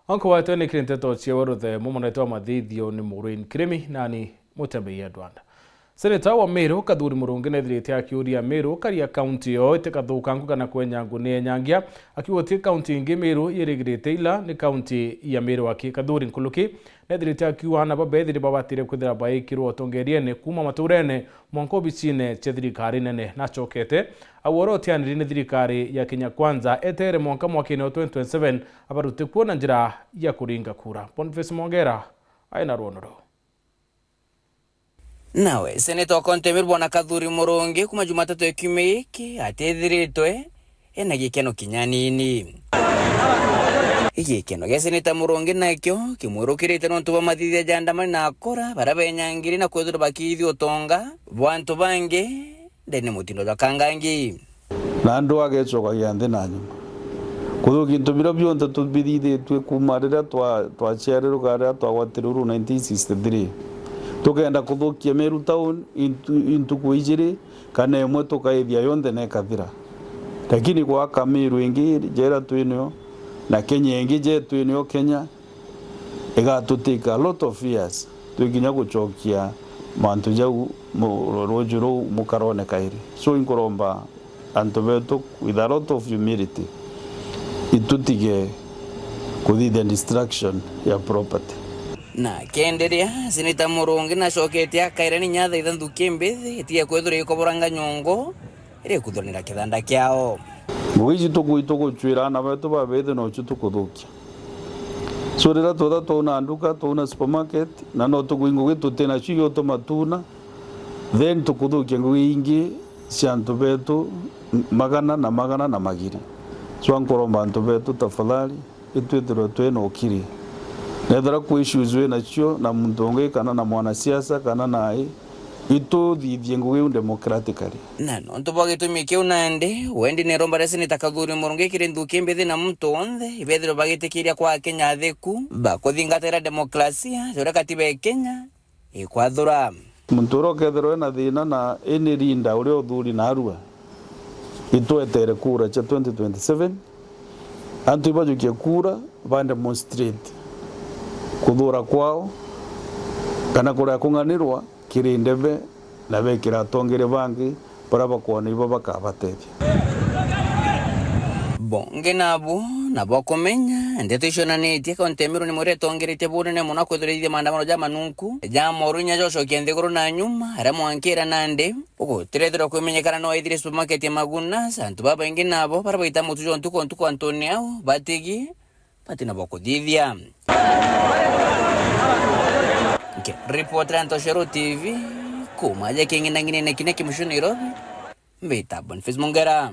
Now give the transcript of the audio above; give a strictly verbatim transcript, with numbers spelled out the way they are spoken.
Onko watwe ni kiri nteto cia weruthe mumonete wa mathithio ni Maureen Kirimi nani Mutembei Edward. Seneta wa Meru Kathuri Murungi nethirite akiuria Meru karia kaunti yo itikathukangu kana kwenyangu ni enyangia, akiuga ti kaunti ingi Meru irigirite ila ni kaunti ya Meru aki. Kathuri Nkuluki nethirite akiuga ana babethiri babatire kwithira baikirwo utongeriene kuma maturene mwanka obicine cia thirikari nene. Nachokete, aworootianiri ni thirikari ya Kenya Kwanza etere mwanka mwakene wa twenty twenty-seven abaruti kuo na njira ya kuringa kura. Boniface Mongera aina rwono ruu. Nawe seneta wa kaunti ya Meru Bwana Kathuri Murungi kuma Jumatatu ya kiumia giki atithiritwe ena gikeno kinya nini. Gikeno gia seneta Murungi nakio kimwirukirite nontu bwa mathithia ja andamani na akora baria benyangiri na kwithirwa bakiithia utonga bwa antu bangi ndene mutindo jwa kangangi. Na andu agecokagia nthi na nyuma. Kuthukia into biria bionthe tubithithitue kuuma riria twa-, twaciarirwe kana riria twagwatirwe uhuru nineteen sixty-three. Tukenda kuthukia Meru Town intu-, intuku ijiri kana imwe tukaithia yonthe na ikathira. Lakini gwaka Meru ingi jera twinio na Kenya ingi je twinio Kenya, igatutake a lot of years twikinya gucokia mantu jau mu-, ruuju ruu mukarone kairi. So inkuromba antu betu with a lot of humility, itutige kuthithia destruction ya property. Na kenderia, Seneta Murungi nacokete akaira ni nyatha itha nthuki mbithi itige kwithirwa ikoboranga nyongo iria ikuthuranira kithanda kiao. Ngugi ici tuku-, tugucwira ana betu babethi nocio tukuthukia. So riria twetha twauna nduka, twauna supermarket, na no tugui ngugi tutina cio igutuma tuuna, then tukuthukia ngugi ingi cia antu betu magana na magana na magiri. So nkuromba antu betu tafadhali, itwithirwe twina ukiri. Nethira kwi issues winacio na muntu ungi kana na mwanasiasa kana nai, ituthithie ngugi iu democratically. Na nontu bwa gitumi kiu nandi, wendi neromba ria Seneta Kathuri Murungi kiri nthuki mbithi na muntu wonthe ibethirwe bagitikiria kwa Akenya athiku bakuthingatira demokrasia, juria katiba ya Kenya ikwathura. Muntu uria ukethirwa ena thina na any leader uria uthuri narua, itwetere kura cia twenty twenty-seven, antu ibajukie kura, ba demonstrate kuthura kwao kana kuria kung'anirwa kiri ndebe na bekira atongeria bangi baria bakwona ibo bakabatethia. Bongi nabu na bwa kumenya, ndeto icionanitie kaunti ya Meru ni mwira itongeretie bunene mono kwithirithia maandamano ja manunku ja moru inya jocokia nthiguru na nyuma, aria mwankira nandi ugutirethirwa kwimenyekana no ethire supermarket ya Magunas, antu babaingi nabo baria baita mutu jwa ntuku ntuku antuni au batigi batina bwa kuthithia. Nkiripotera Ntoshero T V, kuma aja king'inang'inene kinya kimucio Nairobi, mbita Boniface Mongera.